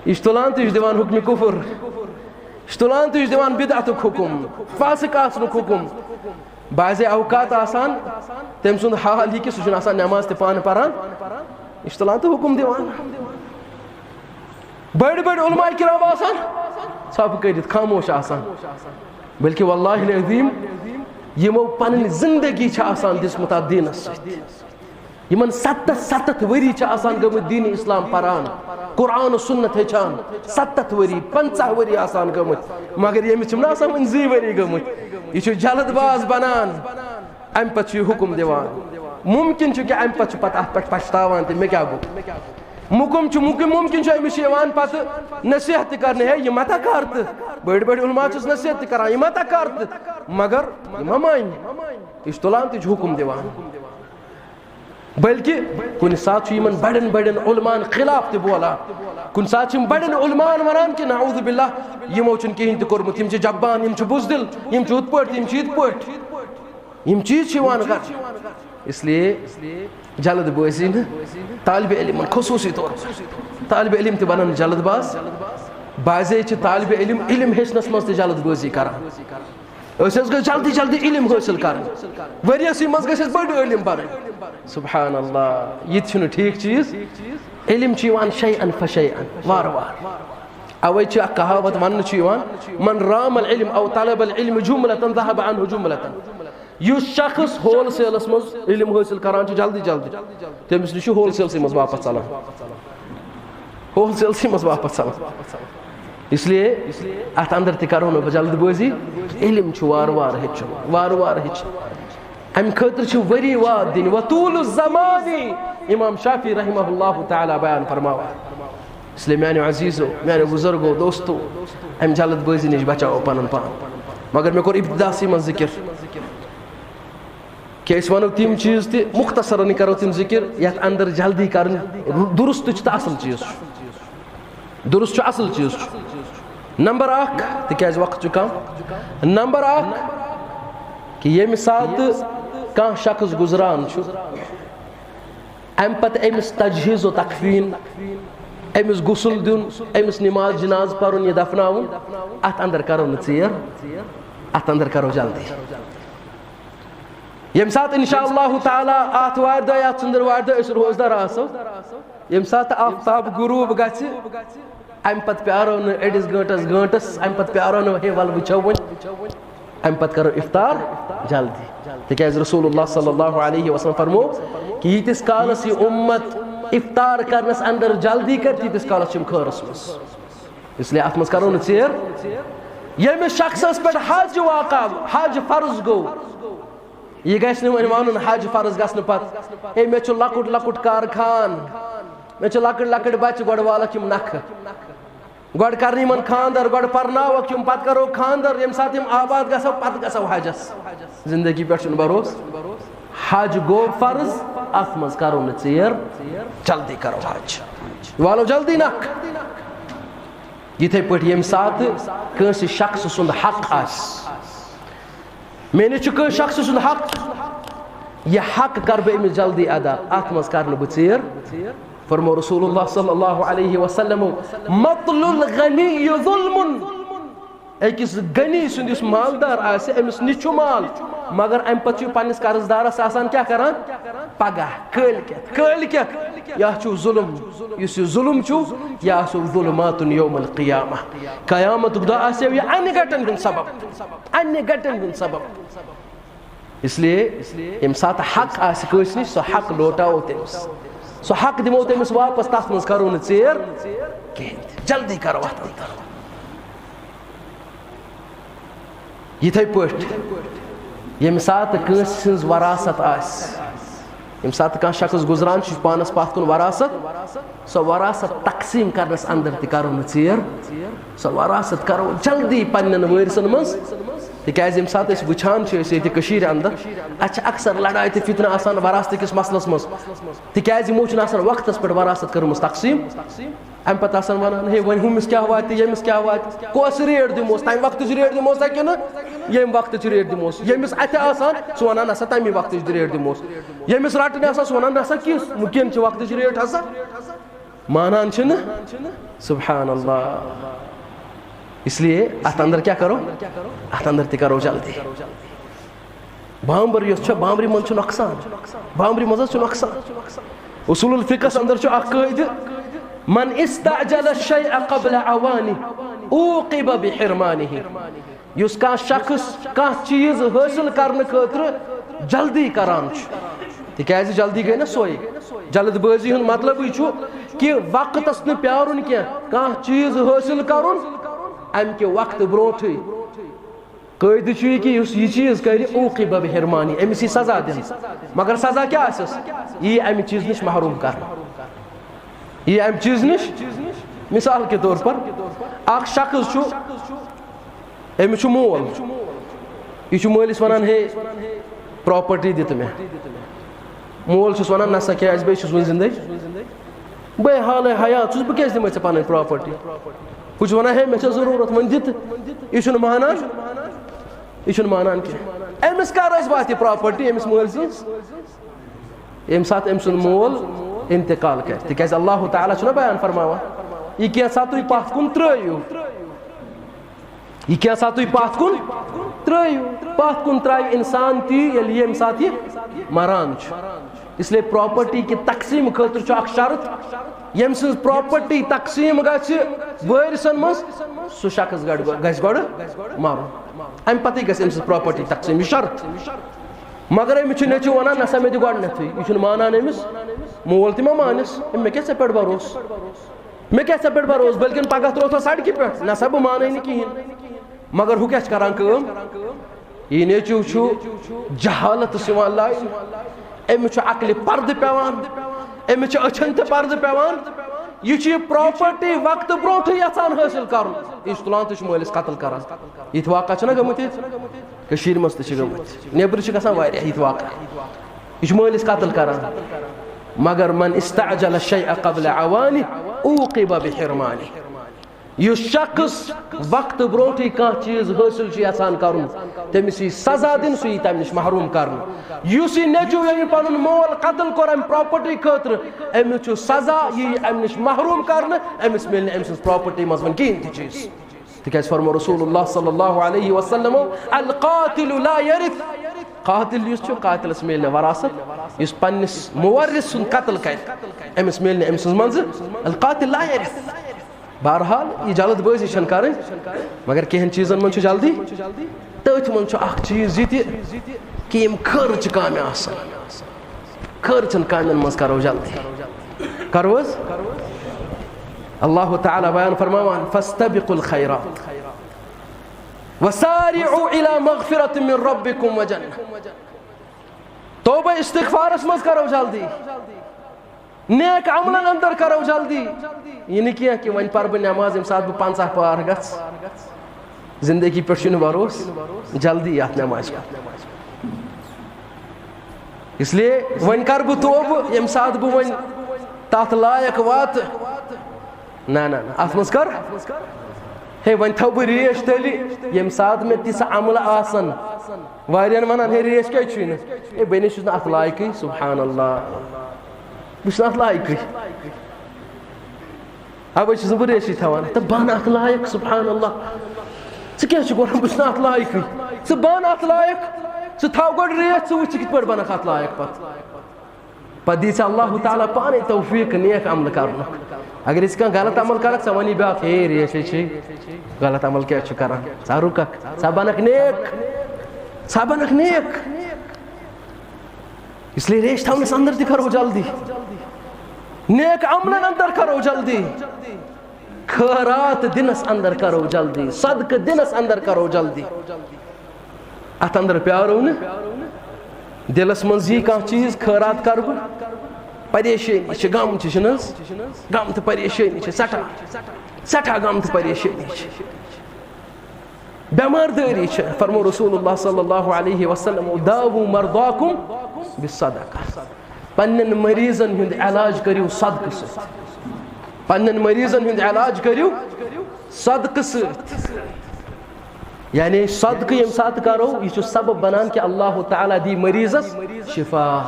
یہِ چھُ تُلان تہٕ یہِ چھُ دِوان حُکمِ کُفُر، یہِ چھُ تُلان تہٕ یہِ چھُ دِوان بدعتُک حُکُم، فاسق آسنُک حُکُم۔ بعضے اوقات آسان تٔمۍ سُنٛد حال یہِ کہِ سُہ چھُنہٕ آسان نٮ۪ماز تہِ پانہٕ پَران، یہِ چھُ تُلان تہٕ حُکُم دِوان۔ بٔڑۍ بٔڑۍ علماء کرام آسان ژھۄپہٕ کٔرِتھ خاموش آسان، بلکہِ واللہ العظیم یِمو پنٕنۍ زندگی چھِ آسان دِژمٕژ اَتھ دیٖنَس سۭتۍ۔ یِمن ستتھ ستتھ ؤری چھِ آسان گٔمٕتۍ دیٖنِ اسلام پران، قرآن و سنت ہیٚچھان، ستتھ ؤری، پنٛژاہ ؤری آسان گٔمٕتۍ، مگر ییٚمِس چھِم نہٕ آسان وُنہِ زٕے ؤری گٔمٕتۍ۔ یہِ چھُ جلد باز بنان، اَمہِ پتہٕ چھُ یہِ حُکُم دِوان۔ مُمکِن چھُ کہِ اَمہِ پتہٕ چھُ پتہٕ اَتھ پٮ۪ٹھ پچھتاوان تہِ، مےٚ کیٛاہ گوٚو؟ مُکُم چھُ، مُکُم، مُمکِن چھُ أمِس چھُ یِوان پتہٕ نصیحت تہِ کرنہٕ، ہے، یہِ مہ تہ کر تہٕ۔ بٔڑۍ بٔڑۍ علماء چھِس نصیحت تہِ کران، یہِ مہ تہ کر تہٕ۔ مگر یہِ مہ مانہِ۔ یہِ چھُ تُلان تہٕ چھُ حُکُم دِوان۔ بلکہِ کُنہِ ساتہٕ چھُ یِمن بڑٮ۪ن بڑٮ۪ن علماءن خلاف تہِ بولان۔ کُنہِ ساتہٕ چھِ یِم بڑٮ۪ن علماءن ونان کہِ نعوذ باللہ، یِمو چھُنہٕ کِہیٖنۍ تہِ کوٚرمُت، یِم چھِ جبان، یِم چھِ بُزدِل، یِم چھِ ہُتھ پٲٹھۍ، یِم چھِ یِتھ پٲٹھۍ۔ یِم چیٖز چھِ یِوان کرنہٕ۔ اس لیے جلد بٲزی نہٕ، طالبِ علمن خصوٗصی طور پر۔ طالبِ علم تہِ بنن جلد باز۔ بعضے چھِ طالبِ علم علم ہیٚچھنس منٛز تہِ جلد بٲزی کران۔ أسۍ حظ گٔژھۍ جلدی جلدی علم حٲصِل کرٕنۍ، ؤریَسٕے منٛز گژھِ اَسہِ بٔڑ عٲلِم بَنٕنۍ۔ سبحان اللہ، یہِ تہِ چھُنہٕ ٹھیٖک چیٖز۔ علم چھُ یِوان شیئن فشیئن، وارٕ وارٕ۔ اَوَے چھِ اَکھ کہاوت وَننہٕ چھُ یِوان، من رام العلم او طلب العلم جملة ذهب عنه جملة۔ یُس شخص ہول سیلَس منٛز علم حٲصِل کران چھُ جلدی جلدی، تٔمِس نِش چھُ ہول سیلسٕے منٛز واپس ژَلان۔ ہول سیلسٕے منٛز واپس ژَلان۔ اس لیے اَتھ اندر تہِ کرو نہٕ بہٕ جلد بٲزی۔ علم چھُ وارٕ وارٕ ہیٚچھُن، وارٕ وارٕ ہیٚچھُن۔ اَمہِ خٲطرٕ چھِ ؤری واد دِنۍ۔ وطول الزمانی، امام شافعی رحمہ اللہ تعالیٰ بیان فرماوان۔ اس لیے میانیو عزیزو، میانیو بزرگو، دوستو، اَمہِ جلد بٲزی نِش بچاوو پنُن پان۔ مگر مےٚ کوٚر ابتداسٕے منٛز ذکر۔ کہ أسۍ وَنو تِم چیٖز تہِ مُختصرَن کرو تِم ذِکِر یَتھ اَندَر جلدی کَرٕنۍ درُست چھُ تہٕ اَصٕل چیٖز چھُ۔ درُست چھُ، اَصٕل چیٖز چھُ۔ نمبر اَکھ، تِکیٛازِ وقت چھُ کَم۔ نمبر اَکھ، کہ ییٚمہِ ساتہٕ کانٛہہ شخص گُزران چھُ، اَمہِ پَتہٕ أمِس تجہیٖز و تکفیٖن، أمِس غسل دیُن، أمِس نماز جناز پَرُن، یہِ دفناوُن، اَتھ اَندَر کَرو نہٕ ژیر، اَتھ اَندَر کَرو جلدی۔ ییٚمہِ ساتہٕ انشاء اللہ تعالیٰ آتھوارِ دۄہ یا ژٔنٛدٕروارِ دۄہ أسۍ روزدار آسو، ییٚمہِ ساتہٕ آفتاب غروٗب گژھِ، اَمہِ پتہٕ پیارو نہٕ أڑِس گٲنٛٹس، گٲنٛٹس، اَمہِ پتہٕ پیارو نہٕ، ہے، وَلہٕ وٕچھو وۄنۍ، اَمہِ پتہٕ کرو افطار جلدی۔ تِکیٛازِ رسول اللہ صلی اللہ علیہ وسلم فرمو کہ ییٖتِس کالس یہِ اُمت افطار کرنس اندر جلدی کرِ، تیٖتِس کالس چھِ یِم خٲرس منٛز۔ اس لیے اتھ منٛز کرو نہٕ ژیر۔ ییٚمِس شخصس پٮ۪ٹھ حج واقع، حج فرض گوٚو، یہِ گژھِ نہٕ وۄنۍ ونُن حج فرض گژھنہٕ پتہٕ، "ہے، مےٚ چھُ لۄکُٹ لۄکُٹ کارخان، مےٚ چھِ لۄکٕٹۍ لۄکٕٹۍ بچہِ، گۄڈٕ والکھ یِم نکھٕ، گۄڈٕ کرنہٕ یِمن خانٛدر، گۄڈٕ پرناوکھ یِم، پتہٕ کرو خانٛدر، ییٚمہِ ساتہٕ یِم آباد گژھو، پتہٕ گژھو حجس۔" زندگی پٮ۪ٹھ چھُنہٕ بھروسہٕ۔ حج گوٚو فرض، اتھ منٛز کرو نہٕ ژیر، جلدی کرو حج، والو جلدی نکھ۔ یِتھے پٲٹھۍ ییٚمہِ ساتہٕ کٲنٛسہِ شخص سُنٛد حق آسہِ، مےٚ نِش چھُ کٲنٛسہِ شخص سُنٛد حق، یہِ حق کَرٕ بہٕ أمِس جلدی ادا، اَتھ منٛز کَرٕ نہٕ بہٕ ژیر۔ فرمو رسول اللہ صلی اللہ علیہ وسلم، مطل الغنی ظلم۔ أکِس غنی سُنٛد یُس مالدار آسہِ، أمِس نِش چھُ مال، مگر اَمہِ پَتہٕ چھُ پنٛنِس قرض دارَس آسان کیٛاہ کَران؟ پگاہ، کٲلۍ کٮ۪تھ، کٲلۍ کٮ۪تھ۔ یہِ چھُ ظلم۔ یُس یہِ ظلم چھُ، یہِ آسیو ظلمات یوم القیامہ۔ قیامتُک دۄہ آسیو یہِ اَنہِ گَٹَن ہُنٛد سبب، اَنہِ گَٹَن ہُنٛد سبب۔ اس لیے ییٚمہِ ساتہٕ حق آسہِ کٲنٛسہِ نِش، سُہ حق لوٹاوو تٔمِس، سُہ حق دِمو تٔمِس واپس، تَتھ منٛز کَرو نہٕ ژیر کِہیٖنۍ تہِ، جلدی کَرو اَتھ اَندر۔ یِتھَے پٲٹھۍ ییٚمہِ ساتہٕ کٲنٛسہِ ہٕنٛز وراثت آسہِ، ییٚمہِ ساتہٕ کانٛہہ شخص گُزران چھُ، یہِ چھُ پانَس پَتھ کُن وراثت، سۄ وراثت تقسیٖم کَرنَس اَندر تہِ کَرو نہٕ ژیر، سۄ وراثت کَرو جلدی پنٛنٮ۪ن وٲرثَن منٛز۔ تِکیٛازِ ییٚمہِ ساتہٕ أسۍ وٕچھان چھِ، أسۍ ییٚتہِ کٔشیٖرِ اَندر، اَسہِ چھِ اکثر لڑایہِ تہٕ فتنہٕ آسان وراثتہٕ کِس مسلس منٛز، تِکیٛازِ یِمو چھُنہٕ آسان وقتس پٮ۪ٹھ وراثت کٔرمٕژ تقسیٖم۔ اَمہِ پتہٕ آسان وَنان، ہے، وۄنۍ ہُمِس کیٛاہ واتہِ، ییٚمِس کیٛاہ واتہِ، کۄس ریٹ دِموس، تَمہِ وقتٕچ ریٹ دِموسا کِنہٕ ییٚمہِ وقتٕچ ریٹ دِموس؟ ییٚمِس اَتھِ آسان، سُہ وَنان، نہ سا تَمی وقتٕچ ریٹ دِموس، ییٚمِس رَٹٕنۍ آسان، سُہ وَنان، نہ سا کِژھ، وٕنکٮ۪ن چھِ وقتٕچ ریٹ ہسا۔ مانان چھِنہٕ؟ سبحان اللہ۔ اس لیے اتھ اندر کیٛاہ کرو؟ اتھ اندر تہِ کرو جلدی۔ بامبر یۄس چھےٚ، بامبرِ منٛز چھُ نۄقصان، بامبرِ منٛز حظ چھُ نۄقصان۔ اصول الفقہس اندر چھُ اکھ قٲعدٕ، من استعجل الشیء قبل اوانہ عوقب بحرمانہ۔ یُس کانٛہہ شخص کانٛہہ چیٖز حٲصِل کرنہٕ خٲطرٕ جلدی کران چھُ، تِکیٛازِ جلدی گٔے نہ سۄے۔ جلد بٲزی ہُنٛد مطلبٕے چھُ کہِ وقتس نہٕ پیارُن کینٛہہ، کانٛہہ چیٖز حٲصِل کرُن اَمہِ کہِ وقتہٕ برونٛٹھٕے۔ قٲعدٕ چھُ یہِ کہِ یُس یہِ چیٖز کرِ، عوقب بحرمانہ، أمِس یی سزا دِنہٕ۔ مگر سزا کیٛاہ آسٮ۪س؟ یی اَمہِ چیٖزٕ نِش محروم کرنہٕ۔ یہِ اَمہِ چیٖزٕ نِش، مثال کے طور پر، اکھ شخص چھُ، أمِس چھُ مول، یہِ چھُ مٲلِس وَنان، ہے، پراپرٹی دِ تہٕ مےٚ۔ مول چھُس وَنان، نہ سا، کیٛازِ، بہٕ چھُس وُنہِ زِندَے، بہٕ حالے حیات چھُس، بہٕ کیٛازِ دِمَے ژےٚ پَنٕنۍ پراپرٹی؟ ہُہ چھُ وَنان، ہے، مےٚ چھےٚ ضروٗرت، وۄنۍ دِ تہٕ۔ یہِ چھُنہٕ مانان، یہِ چھُنہٕ مانان کینٛہہ۔ أمِس کر ٲس واتہِ یہِ پراپرٹی، أمِس مٲلۍ سٕنٛز؟ ییٚمہِ ساتہٕ أمۍ سُنٛد مول انتقال کرِ، تِکیٛازِ اللہ تعالیٰ چھُنہ بیان فرماوان، یہِ کینٛژھا تُہۍ پتھ کُن ترٲیِو، یہِ کینٛژھا تُہۍ پتھ کُن ترٲیِو، پتھ کُن ترایہِ انسان تی، ییٚلہِ ییٚمہِ ساتہٕ یہِ مران چھُ۔ اس لیے پراپرٹی کہِ تقسیٖم خٲطرٕ چھُ اکھ شرط، ییٚمہِ سٕنٛز پراپرٹی تقسیٖم گژھِ وٲرثن منٛز، سُہ شخص گڑ-، گژھِ گۄڈٕ مرُن، امہِ پتہٕ گژھِ أمۍ سٕنٛز پراپرٹی تقسیٖم، یہِ شرط۔ مگر أمِس چھُ نیٚچوٗ وَنان، نہ سا، مےٚ دِ گۄڈٕنیٚتھٕے۔ یہِ چھُنہٕ مانان أمِس، مول تہِ ما مانٮ۪س؟ مےٚ کیٛاہ ژےٚ پٮ۪ٹھ بھروسہٕ؟ مےٚ کیٛاہ ژےٚ پٮ۪ٹھ بھروسہٕ؟ بٔلکِن پگاہ ترٛوو تھَو سڑکہِ پٮ۪ٹھ، نہ سا، بہٕ مانَے نہٕ کِہیٖنۍ۔ مگر ہُہ کیٛاہ چھُ کران کٲم؟ یہِ نیٚچوٗ چھُ جہالتس یِوان لاینہٕ۔ أمِس چھُ عقلہِ پردٕ پٮ۪وان، أمِس چھُ أچھن تہِ پردٕ پٮ۪وان۔ یہِ چھُ یہِ پراپرٹی وقتہٕ برونٛٹھٕے یژھان حٲصِل کرُن، یہِ چھُ تُلان تہٕ چھُ مٲلِس قتل کران۔ یِتھۍ واقعہ چھِنہ گٔمٕتۍ ییٚتہِ؟ کٔشیٖرِ منٛز تہِ چھِ گٔمٕتۍ، نیٚبرٕ چھِ گژھان واریاہ یِتھۍ واقعہ۔ یہِ چھُ مٲلِس قتل کران۔ مگر من استعجل الشیء قبل اوانہ عوقب بحرمانہ۔ یُس شخص وقتہٕ برونٛٹھٕے کانٛہہ چیٖز حٲصِل چھُ یژھان کرُن، تٔمِس یی سزا دِنہٕ، سُہ یی تَمہِ نِش محروم کرنہٕ۔ یُس یہِ نیٚچوٗ ییٚمۍ پنُن مول قتل کوٚر اَمہِ پراپرٹی خٲطرٕ، أمِس چھُ سزا، یہِ یی اَمہِ نِش محروم کرنہٕ، أمِس میلہِ نہٕ أمۍ سٕنٛز پراپرٹی منٛز وۄنۍ کِہیٖنۍ تہِ چیٖز۔ تِکیٛازِ فرمو رسول اللہ صلی اللہ علیہ وسلم، القاتل لا یرث، قاتل یُس چھُ، قاتلس میلہِ نہٕ وراثت، یُس پننِس مورث سُنٛد قتل کرِ، أمِس میلہِ نہٕ أمۍ سٕنٛز منٛزٕ، القاتل لا یرث۔ بہرحال، یہِ جلد بٲزی چھَنہٕ کرٕنۍ، مگر کینٛہَن چیٖزن منٛز چھُ جلدی، تٔتھۍ منٛز چھُ اکھ چیٖز یہِ تہِ کہِ یِم خٲرٕچہِ کامہِ آسان۔ خٲرٕچن کامٮ۪ن منٛز کرو جلدی۔ کرو حظ؟ اللہ تعالیٰ بیان فرماوان، فاستبقوا الخیرات وسارعوا الی مغفرۃ من ربکم وجنہ۔ توبہ استغفارس منٛز کرو جلدی، نیک عملن اندر کرو جلدی۔ یہِ نہٕ کینٛہہ کہِ وۄنۍ پرٕ بہٕ نٮ۪ماز ییٚمہِ ساتہٕ بہٕ پنٛژاہ پار گژھٕ۔ زندگی پٮ۪ٹھ چھُنہٕ بھروسہٕ، جلدی یتھ نمازِ کُن۔ اس لیے وۄنۍ کر بہٕ توبہٕ، ییٚمہِ ساتہٕ بہٕ وۄنۍ تتھ لایق واتہٕ۔ نہ، نہ، نہ، اتھ منٛز کر۔ ہے، وۄنۍ تھاوٕ بہٕ ریش تٔلۍ، ییٚمہِ ساتہٕ مےٚ تِژھ عملہٕ آسن، واریاہَن وَنان، "ہے، ریش کیٛازِ چھُے نہٕ؟" ہے، بہٕ نے چھُس نہٕ اَتھ لایقٕے، سبحان اللہ۔ بہٕ چھُس نہٕ اَتھ لایقٕے۔ اَوَے چھُس نہٕ بہٕ ریشٕے تھاوان۔ تہٕ بَن اَتھ لایق، سبحان اللہ۔ ژٕ کیٛاہ چھُکھ وَنان، بہٕ چھُس نہٕ اَتھ لایقٕے؟ ژٕ بَن اَتھ لایق، ژٕ تھاو گۄڈٕ ریش، ژٕ وٕچھ ژٕ کِتھ پٲٹھۍ بَنَکھ اَتھ لایق پَتہٕ۔ پَتہٕ دی ژےٚ اللہ تعالیٰ پانَے توفیٖق نیک عملہٕ کَرنُک۔ اگر أسۍ کانٛہہ غلط عمل کَرَکھ، ژےٚ وَنی بیٛاکھ، "ہے، ریش ہے چھے، غلط عمل کیٛازِ چھُ کَران؟ ژٕ ہا رُکَکھ، ژٕ ہا بَنَکھ نیک، ژٕ ہا بَنَکھ نیک۔" اس لیے ریش تھاونَس اندر تہِ کرو جلدی، نیک عملن اندر کرو جلدی، خٲرات دِنَس اندر کرو جلدی، صدقہٕ دِنَس اندر کرو جلدی۔ اَتھ اندر پیارو نہٕ۔ دِلَس منٛز یی کانٛہہ چیٖز، خٲرات کَرٕ بہٕ، پریشٲنی چھِ، غم چھِ، چھِنہٕ حظ؟ غم تہٕ پریشٲنی چھِ سٮ۪ٹھاہ، سٮ۪ٹھاہ غم تہٕ پریشٲنی چھِ۔ بٮ۪مار دٲری چھِ۔ فرمو رسول اللہ صلی اللہ علیہ وسلم، "داووا مرضاکم بالصدقہ۔" پننٮ۪ن مریضن ہُنٛد علاج کٔرِو صدقہٕ سۭتۍ۔ پننٮ۪ن مریضن ہُنٛد علاج کٔرِو صدقہٕ سۭتۍ۔ یعنی صدقہٕ ییٚمہِ ساتہٕ کرو، یہِ چھُ سبب بنان کہِ اللہ تعالیٰ دی مریضس شفا۔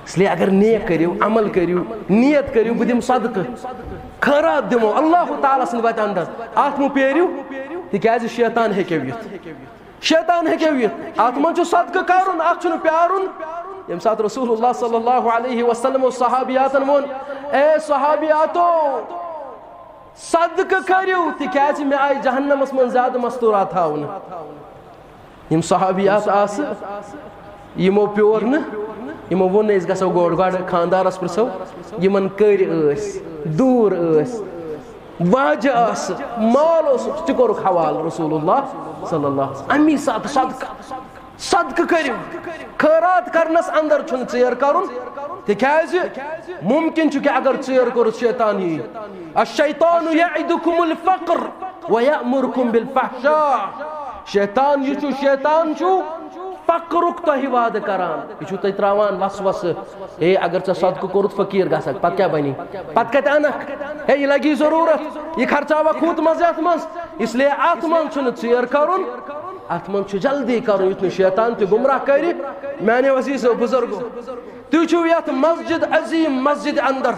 اس لیے اگر نیک کٔرِو، عمل کٔرِو، نیت کٔرِو، بہٕ دِمہٕ صدقہٕ، خٲرات دِمو اللہ تعالیٰ سٕنٛدِ وتہِ اندر، اتھ مہٕ پیٲرِو، تِکیازِ شیطان ہیٚکیو یِتھ۔ شیطان ہیٚکیو یِتھ۔ اتھ منٛز چھُ صدقہٕ کرُن، اتھ چھُنہٕ پیارُن۔ ییٚمہِ ساتہٕ رسول اللہ صلی اللہ علیہ وسلم صحابیاتن ووٚن، "اے صحابیاتو، صدقہٕ کٔرِو، تِکیازِ مےٚ آیہِ جہنمس منٛز زیادٕ مستورات تھاونہٕ۔" یِم صحابیات آسہٕ، یِمو پیور نہٕ، یِمو ووٚن نہٕ، "أسۍ گژھو گۄڈٕ، گۄڈٕ خاندارس پرژھو، یِمن کٔرۍ ٲسۍ، دوٗر ٲسۍ، واجہِ آسہٕ، مال اوسُکھ، تہِ کوٚرُکھ حوالہٕ رسول اللہ صلی اللہ علیہ وسلم۔ امی ساتہٕ صدقہٕ، صدقہٕ کٔرِو، خٲرات کرنس اندر چھُنہٕ ژیر کرُن، تِکیازِ ممکن چھُ کہِ اگر ژیر کوٚرُتھ، شیطان یی۔ الشیطان یعدکم الفقر ویأمرکم بالفحشاء۔" شیطان یہِ چھُ، شیطان چھُ فقرُک تۄہہِ وعدٕ کران۔ یہِ چھُو تۄہہِ ترٛاوان وسوسہٕ، "ہے، اگر ژےٚ صدقہٕ کوٚرُتھ، فقیٖر گژھکھ، پتہٕ کیٛاہ بنی؟ پتہٕ کتہِ انکھ؟ ہے، یہِ لگی ضروٗرت، یہِ خرچاوکھ ہُتھ منٛز یتھ منٛز۔" اس لیے اتھ منٛز چھُنہٕ ژیر کرُن، اتھ منٛز چھُ جلدی کرُن، یُتھ نہٕ شیطان تہِ گمراہ کرِ۔ میانیو عزیزو بزرگو، تُہۍ چھِو یتھ مسجد عظیم مسجد اندر،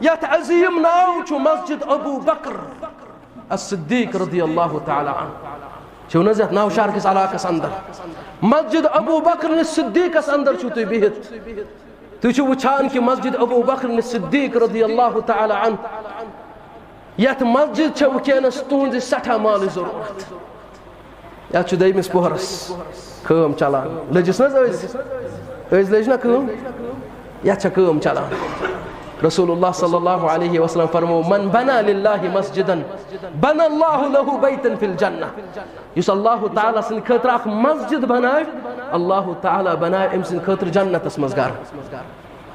یتھ عظیم ناو چھُ مسجد ابو بکر الصدیق رضی اللہ تعالیٰ عنہ۔ چھِو نہٕ حظ یتھ نوشہر کِس علاقس اندر، مسجد ابو بکر صدیقس اندر چھِو تُہۍ بِہِتھ۔ تُہۍ چھِو وٕچھان کہِ مسجد ابو بکر صدیق رضی اللہ تعالیٰ عنہ، یتھ مسجد چھےٚ وٕنکیٚنس تُہنٛزِ سٮ۪ٹھاہ مالٕچ ضروٗرت۔ یتھ چھُ دوٚیمِس پوہرس کٲم چلان۔ لٔجِس نہ حظ أزۍ؟ أزۍ لٔج نہ کٲم؟ یتھ چھےٚ کٲم چلان۔ رسول اللہ صلی اللہ علیہ وسلم فرمو، "من بنا للہ مسجدا بنا اللہ لہ بیتا فی الجنہ۔" یُس اللہ تعالیٰ سٕنٛدِ خٲطرٕ اکھ مسجد بناوِ، اللہ تعالیٰ بناوِ أمۍ سٕنٛدِ خٲطرٕ جنتس منٛز گرٕ۔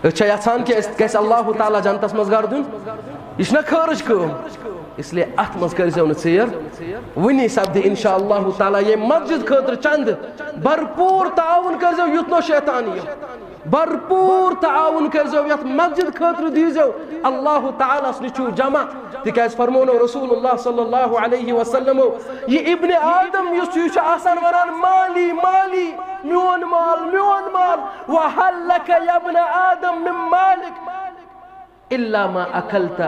أسۍ چھا یژھان کہِ أسۍ گژھِ اللہ تعالیٰ جنتس منٛز گرٕ دیُن؟ یہِ چھِنہ خٲرٕچ کٲم۔ اس لیے اتھ منٛز کٔرۍزیو نہٕ ژیر۔ وٕنی سپدِ انشاء اللہ تعالیٰ ییٚمہِ مسجد خٲطرٕ چندٕ، بھرپوٗر تعاوُن کٔرۍزیو، یُتھ نہٕ شیطان یِیو۔ بھرپوٗر تعاوُن کٔرۍزیو، یتھ مسجد خٲطرٕ دیٖزیو اللہ تعالیٰ ہس نِش چھُو جمع۔ تِکیازِ فرمونو رسول اللہ صلی اللہ علیہ وسلم، یہِ ابن آدم یُس چھُ، یہِ چھُ آسان ونان، "مالی، مالی، میون مال، میون مال، وهل لك يا ابن آدم من مالك الا ما اكلت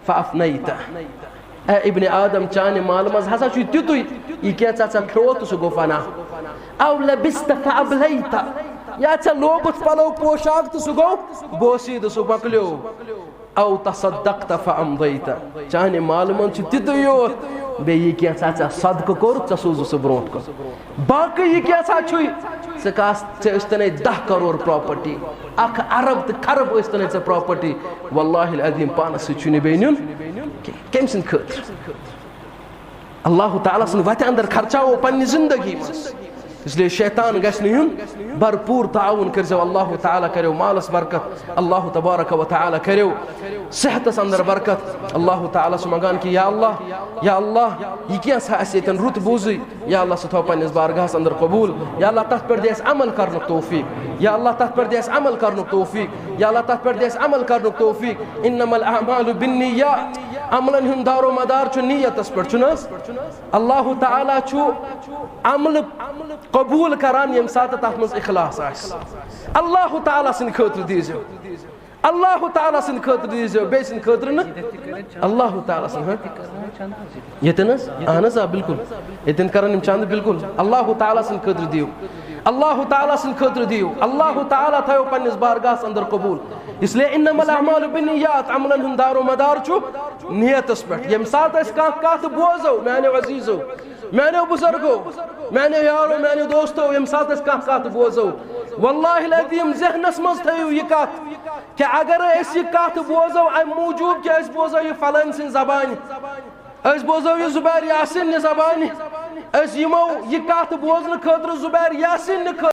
فافنيت۔" اے ابن آدم، چانہِ مالہٕ منٛز ہسا چھُ تیُتُے، یہِ کینٛہہ ژےٚ ژےٚ کھیوٚوُتھ تہٕ سُہ گوٚو فنا۔ او لبست فابليت، یا ژےٚ لوگُتھ پلو پوشاک تہٕ سُہ گوٚو بوسیٖدٕ، سُہ مۄکلیو۔ او تصدقت فامضيت، چانہِ مالہٕ منٛز چھُ تِتُے یوت، بیٚیہِ یہِ کینٛژھا ژےٚ صدقہٕ کوٚرُتھ، ژےٚ سوٗزُتھ سُہ برونٛٹھ کُن۔ باقٕے یہِ کینٛژھا چھُے، ژٕ کَس، ژےٚ ٲسۍ تَنے دَہ کَرور پراپرٹی، اَکھ اَرب تہٕ کھرب ٲسۍ تَنے ژےٚ پراپرٹی، واللہ العظیم پانَس سۭتۍ چھُنہٕ بیٚیہِ نیُن کینٛہہ۔ کٔمۍ سٕنٛدِ خٲطرٕ؟ اللہ تعالیٰ سٕنٛدِ وَتہِ اَندَر خرچاوو پنٛنہِ زِندگی منٛز۔ اس لیے شیطان گژھِ نہٕ یُن۔ بھرپوٗر تعاوُن کٔرۍزیو، اللہ تعالیٰ کَریو مالَس برکت، اللہ تبارک و تعالیٰ کَریو صحتَس اندر برکت۔ اللہ تعالیٰ چھُ منٛگان کہِ یا اللہ، یا اللہ، یہِ کینٛژھا اَسہِ ییٚتٮ۪ن رُت بوٗزٕے، یا اللہ، سُہ تھاو پنٛنِس بارگاہَس اندر قبوٗل۔ یا اللہ، تَتھ پٮ۪ٹھ دِ اَسہِ عمل کَرنُک توفیٖق۔ یا اللہ، تَتھ پٮ۪ٹھ دِ اَسہِ عمل کَرنُک توفیٖق۔ یا اللہ، تَتھ پٮ۪ٹھ دِ اَسہِ عمل کَرنُک توفیٖق۔ انما الاعمال بالنیات۔ عملن ہُنٛد دار و مدار چھُ نیتس پٮ۪ٹھ، چھُنہٕ حظ؟ اللہ تعالیٰ چھُ عملہٕ قبوٗل کران ییٚمہِ ساتہٕ تتھ منٛز اخلاص آسہِ۔ اللہ تعالیٰ سٕنٛدِ خٲطرٕ دیٖزیو، اللہ تعالیٰ سٕنٛدِ خٲطرٕ دیٖزیو، بیٚیہِ سٕنٛدِ خٲطرٕ نہٕ۔ اللہ تعالیٰ سٕنٛدِ، ہاں؟ ییٚتٮ۪ن حظ؟ اہن حظ، آ، بِلکُل۔ ییٚتٮ۪ن کران یِم چندٕ، بِلکُل۔ اللہ تعالیٰ سٕنٛدِ خٲطرٕ دِیِو، اللہ تعالیٰ سٕنٛدِ خٲطرٕ دِیِو، اللہ تعالیٰ تھٲیِو پننِس بارگاہس اندر قبوٗل۔ اس لیے انما الاعمال بالنیات، عملن ہُنٛد دار و مدار چھُ نیتس پٮ۪ٹھ۔ ییٚمہِ ساتہٕ أسۍ کانٛہہ کتھ بوزو، میانیو عزیزو، میانیو بزرگو، میانیو یارو، میانیو دوستو، ییٚمہِ ساتہٕ أسۍ کانٛہہ کتھ بوزو، واللہ العظیم ذہنس منٛز تھٲیِو یہِ کتھ، کہ اگر أسۍ یہِ کتھ بوزو امہِ موٗجوٗب کہ أسۍ بوزو یہِ فلٲنۍ سٕنٛدِ زبانہِ، أسۍ بوزو یہِ زبیر یاسین نہِ زبانہِ، أسۍ یِمو یہِ کتھ بوزنہٕ خٲطرٕ زبیر یاسین نہِ خٲطرٕ۔